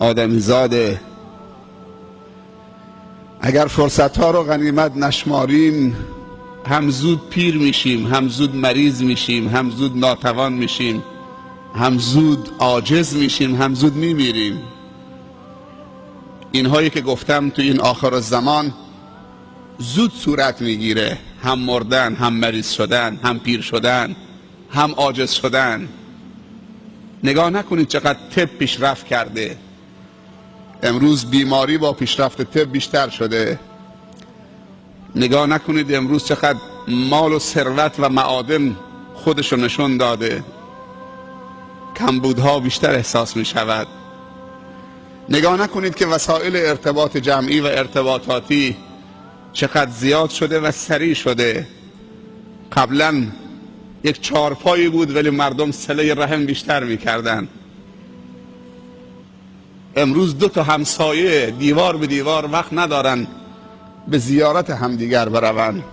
آدمیزاده. اگر فرصت ها رو غنیمت نشماریم، هم زود پیر میشیم، هم زود مریض میشیم، هم زود ناتوان میشیم، هم زود عاجز میشیم، هم زود میمیریم. اینهایی که گفتم تو این آخر زمان زود صورت میگیره، هم مردن، هم مریض شدن، هم پیر شدن، هم عاجز شدن. نگاه نکنید چقدر طب پیشرفت کرده. امروز بیماری با پیشرفت طب بیشتر شده. نگاه نکنید امروز چقدر مال و ثروت و معادن خودشو نشون داده، کمبودها بیشتر احساس می شود. نگاه نکنید که وسایل ارتباط جمعی و ارتباطاتی چقدر زیاد شده و سریع شده. قبلا یک چارپایی بود ولی مردم صله رحم بیشتر میکردن. امروز دو تا همسایه دیوار به دیوار وقت ندارن به زیارت همدیگر بروند.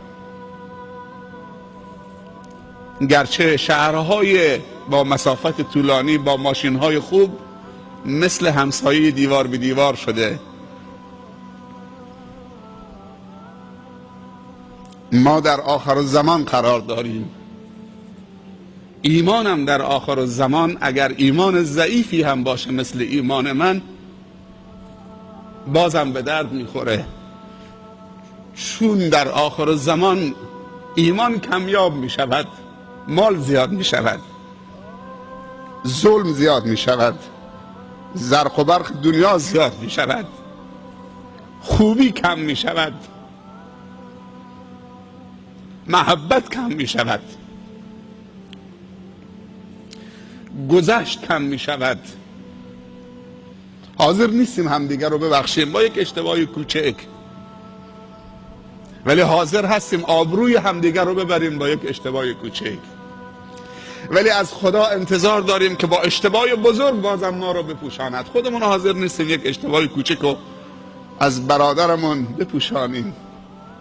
گرچه شهرهای با مسافت طولانی با ماشینهای خوب مثل همسایه دیوار به دیوار شده. ما در آخر زمان قرار داریم. ایمانم در آخر زمان اگر ایمان ضعیفی هم باشه مثل ایمان من، بازم به درد میخوره، چون در آخر زمان ایمان کمیاب میشود، مال زیاد میشود، ظلم زیاد میشود، زرق و برق دنیا زیاد میشود، خوبی کم میشود، محبت کم میشود، گذشت کم میشود. حاضر نیستیم همدیگر رو ببخشیم با یک اشتباه کوچک، ولی حاضر هستیم آبروی همدیگر رو ببریم با یک اشتباه کوچک. ولی از خدا انتظار داریم که با اشتباه بزرگ بازم ما رو بپوشاند. خودمون حاضر نیستیم یک اشتباه کوچک رو از برادرمون بپوشانیم.